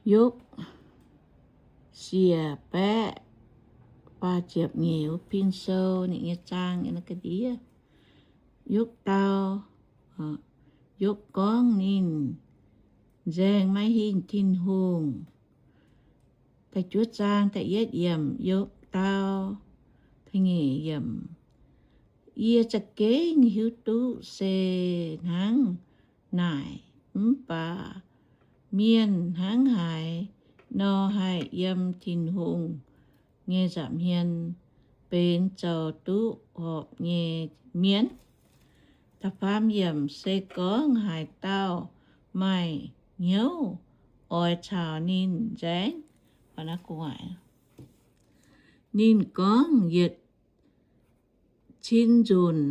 Yopv siec baeqv faah ziepc nyeic wuov pin sou ninh nyei zaang yiem naaiv ga'ndiev. Yopv dau, Yopv gorngv ninh nzaeng maiv hingh Tin-Hungh. Da'juov zaang da'yietv yiemc. Yopv dau, da'nyeic yiemc, Yie za'gengh hiuv duqv se hnangv naaic, mv baac mienh hnangv haaix nor haih yiem Tin-Hungh nyei nza'hmien benx zoux duqv horpc nyei mienh? Da'faam yiemc, Se gorngv haaix dauh maaih hnyouv oix caux ninh nzaeng, ninh gorngv yietc cin nzunc,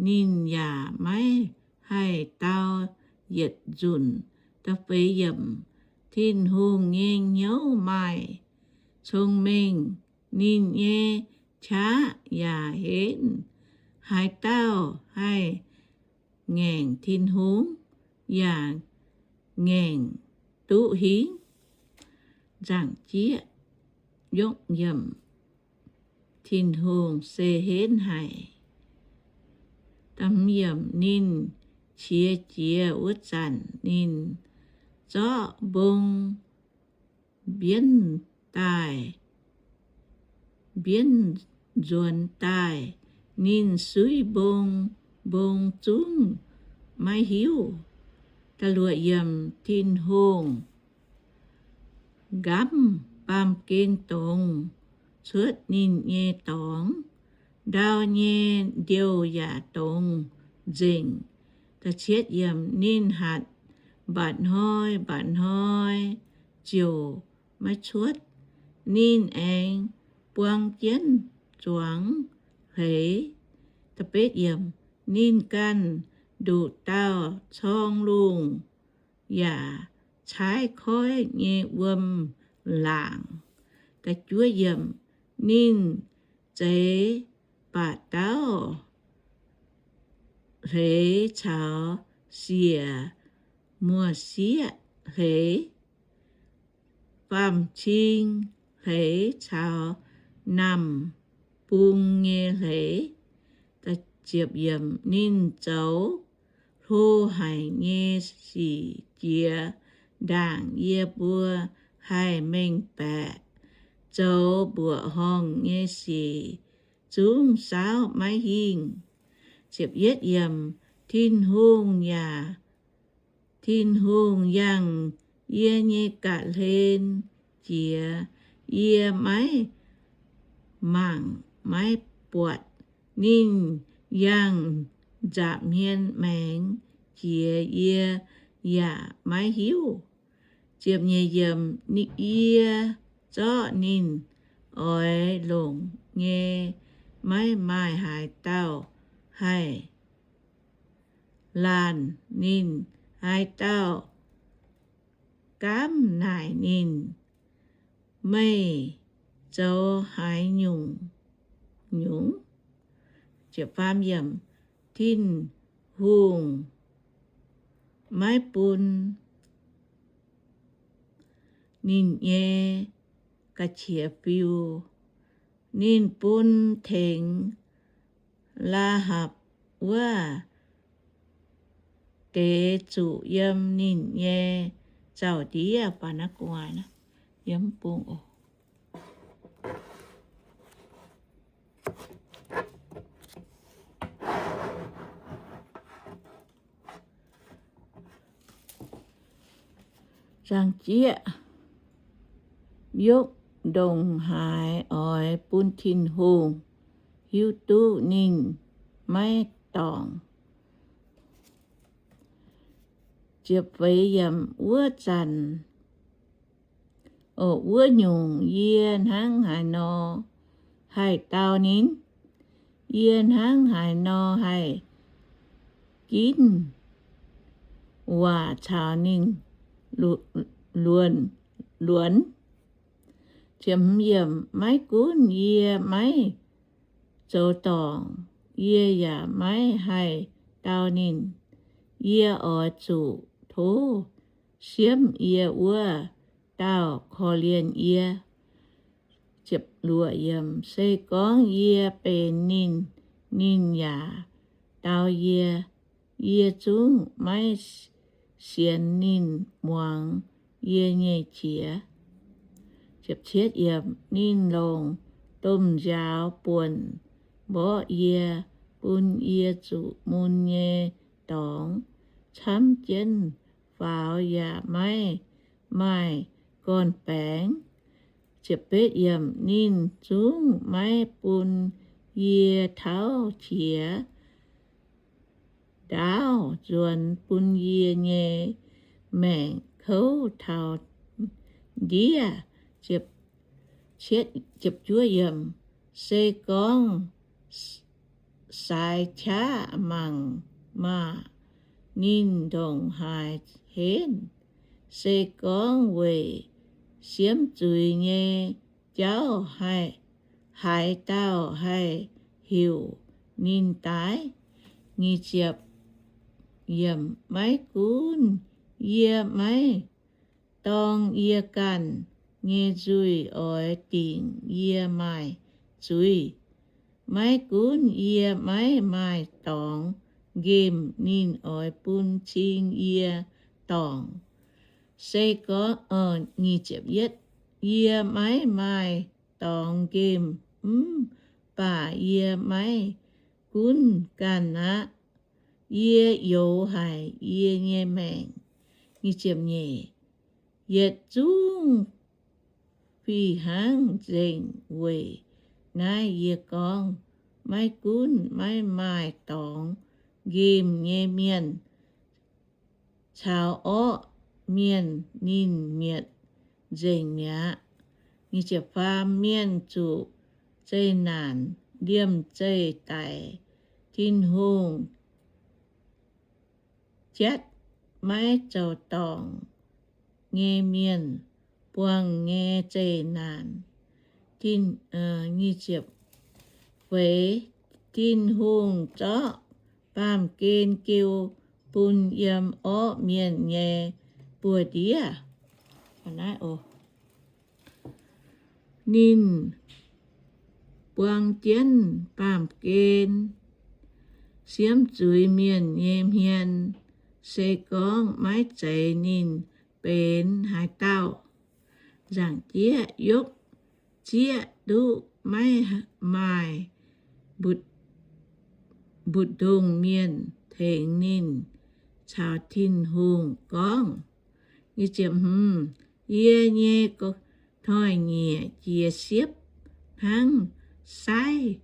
ninh yaac maiv haih dau yietc nzunc. Da'feix yiemc, Tin-Hungh nyei hnyouv maaih cong-mengh, ninh nyei qaqv yaac henv. Haaix dauh haih ngaengc Tin-Hungh yaac ngaengc duqv hingh? Nzaangc jieqv, yopv yiemc, Tin-Hungh se henv haic. Ninh qiex jiez wuov zanc ninh zorqv mbong mbienv daaih, mbienv nzuonx daaih. Ninh suiv mbong, mbong zungv maiv hiuv. Da'luoqc yiemc, Tin-Hungh nqamv baamh gen dongz cuotv ninh nyei dorngx, ndau nyei ndiouh yaac dongz nzengc. Da'cietv yiemc, Ninh hatc mba'hnoi mba'hnoi ziouc maiv cuotv. Ninh aengx buang jienv zuangx hleix. Da'betv yiemc, Ninh ganh nduqc dauh corng lungh yaac caaiv koiv nyei wuom-laangc. Da'juov yiemc, Ninh zeix ba'dauv hleix caux siec muoz-sieqv hleix, faam-cing hleix caux naamh bung nyei hleix. Ninh zoux hlo haic nyei sic jiex ndaangc yie mbuo haih mengh baeqc, zoux mbuoqc horngh nyei sic zungv saauv maiv hingh. Tin-Hungh yaac, Tin-Hungh yangh yie nyei ga'hlen jiex, yie maiv mangc maiv buatc. Ninh yangh nza'hmien maengx jiex, yie yaac maiv hiuv. Yie zorqv ninh oix longc nyei maiv maaih haaix dauh haih laanh ninh. Haaix dauh gaamv naaic ninh, Meih zoux haaix nyungc nyungc? Tin-Hungh maiv bun ninh nyei ga'qiex fiu. Ninh bun tengx Laa^hapc wuov deix zuqc yiem ninh nyei zaux-ndiev. Yopv ndongc haaix oix bun Tin-Hungh hiuv duqv ninh maiv dorngc. Wuov zanc, o, wuov nyungc yie hnangv haaix nor haih dau ninh? Yie hnangv haaix nor haih ginv waac caux ninh luonx? Maiv gunv yie maiv zoux dorngc, yie yaac maiv haih dau ninh. Yie oix zuqc tov siemv yie wuov dauh korv-lienh yie. Se gorngv yie benx ninh, ninh yaac dau yie. Yie zungv maiv sienx ninh muangx yie nyei qiex. Ninh longc domh nziaaux buonc mborqv yie, bun yie zuqc mun nyei dorngx camv jienv faaux yaac maiv maaih gorn-baengx. Ninh zungv maiv bun yie tauv qiex ndaauv nzuonx, bun yie nyei maengc kouv taux ndiev. Se gorngv saaix qaqv mangc maah! Ninh ndongc haaix henv? Se gorngv weic siemv zuiz nyei jauv, haaix dauh haih heuc ninh daaih? Maiv gunv yie maiv dorng yie ganh nyei nzuih oix dingc yie maaih zuiz. Maiv gunv yie maiv maaih dorngx nqemh, ninh oix bun cing yie dorngc. Se gorngv, yie maiv maaih dorngx nqemh, mv baac yie maiv gunv ganh aqv. Yie youx haic yie nyei maengc. Yietc zungv fih hnangv nzengc. Weic naaiv yie gorngv, maiv gunv maiv maaih dorngx nqemh nyei mienh caux orqv mienh, ninh mietc nzengc mi'aqv. Faam mienh zuqc zeqc naanc liemh zeih daic. Tin-Hungh jatv maiv zoux dorngc nyei mienh buangh nyei zeqc naanc. Feix, Tin-Hungh zorqv baamh gen jiu bun yiem orqv mienh nyei buoz-ndiev. Ninh buang jienv baamh gen siemv zuiz mienh nyei hmien, se gorngv maiv zeiz ninh benx haaix dauh. Nzaangc jieqv yopv zieqv duqv maiv maaih mbu'ndongx mienh tengx ninh caux Tin-Hungh gorngv. Yie nyei hnoi-nyieqc jiex siepv hnangv saiv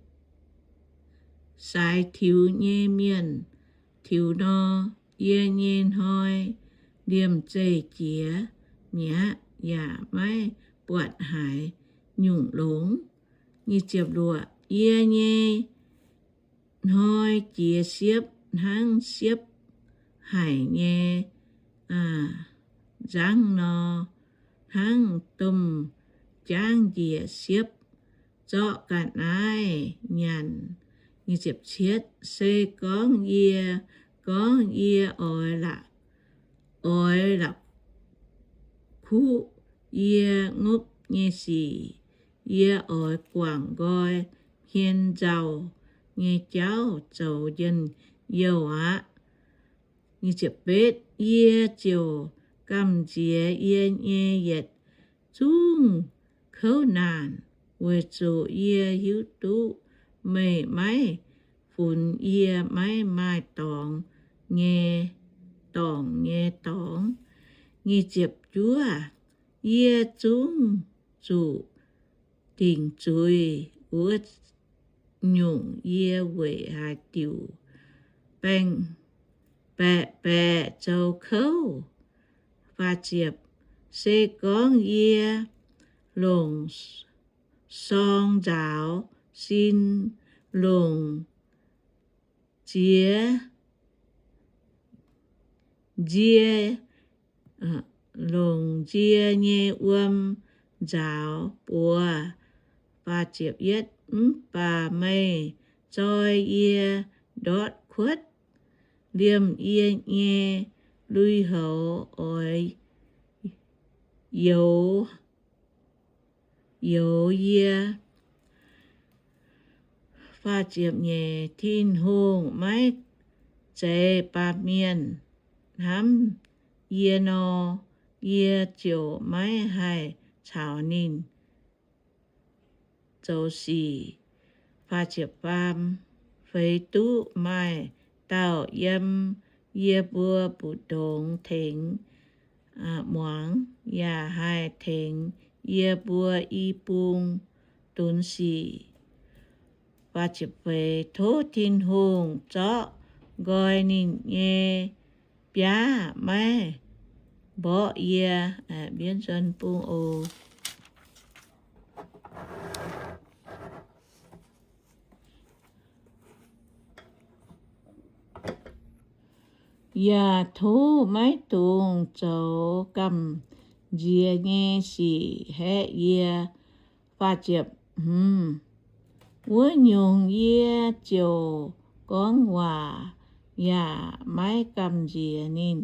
saaix tiux nyei mienh tiux nor. Yie nyei hnoi liemh zeih jiex mi'aqv, yaac maiv buatc haaix nyungc longx. Yie nyei hnoi jiex siepv hnangv siepv haic nyei nzangv nor, hnangv domh jaangv njiec siepv zorqv ga'naaiv nyanc. Se gorngv yie gorngv, Yie oix la'kuqv yie ngopv nyei sic. Yie oix guangc nqoi hmien nzauh nyei jauv zoux njien-youh aqv. Yie ziouc gamh nziex yie nyei yietc zungv kouv naanc, weic zuqc yie hiuv duqv meih maiv funx yie maiv maaih dorngx nyei, dorngc nyei dorngx. Yie zungv zuqc dingc zuiz wuov nyungc, yie weic haaix diuc baeqc baeqc zoux kouv? Se gorngv yie longc sorng nzaaux sin, longc nziex, nzie, longc nzie nyei wuom nzaaux buoz, mv baac meih zoi yie ndortv kuotv. Liemh yie nyei lui-houx oix youx, youx yie. Faah ziepc nyeic, Tin-Hungh maiv zeiz baamh mienh hnamv yie nor, yie ziouc maiv haih caux ninh zoux sic. Faah ziepc faam, Feix duqv maaih dauh yiem yie mbuo mbu'ndongx tengx muangx, yaac haih tengx yie mbuo i bung dunx sic. Faah ziepc feix, Tov Tin-Hungh zorqv nqoi ninh nyei biaav maiv mborqv yie. Mbienv nzuonx bung oc. Yaac tov maiv dungx zoux gamh nziex nyei sic haeqv yie. Faah ziepc hmz, Wuov nyungc yie ziouc gorngv waac yaac maiv gamh nziex ninh,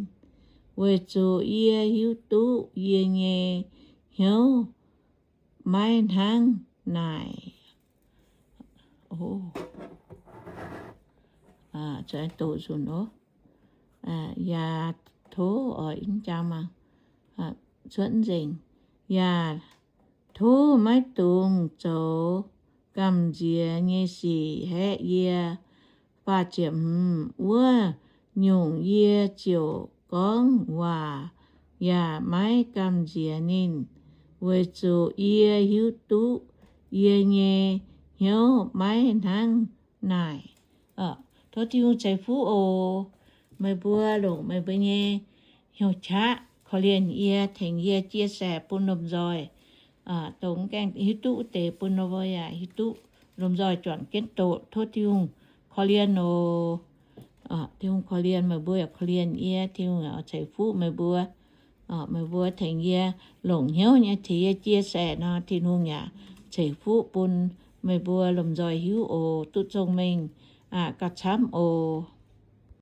weic zuqc yie hiuv duqv yie nyei hnyouv maiv hnangv naaic. Yaac tov, cuotv nzengc, yaac tov maiv dungx zoux gamh nziex nyei sic haeqv yie. Faah ziepc hmz, Wuov nyungc yie ziouc gorngv waac yaac maiv gamh nziex ninh, weic zuqc yie hiuv duqv yie nyei hnyouv maiv hnangv naaic. Tov Tin-Hungh ceix fuqv oc. Meih mbuo longc meih mbuo nyei hnyouv qaqv korv-lienh yie, tengx yie chia sẻ bun lomh nzoih, dongh mv gaengh hiuv duqv wuov deix bun ninh mbuo yaac hiuv duqv lomh nzoih juangc jienv doqc. Tov Tin-Hungh korv-lienh oc. Tin-Hungh korv-lienh meih mbuo yaac korv-lienh yie. Tin-Hungh yaac ceix fuqv meih mbuo. Meih mbuo tengx yie longc hnyouv nyei tengx yie chia sẻ nor, Tin-Hungh yaac ceix fuqv bun meih mbuo lomh nzoih hiuv oc. Duqv cong-mengh gauh camv oc.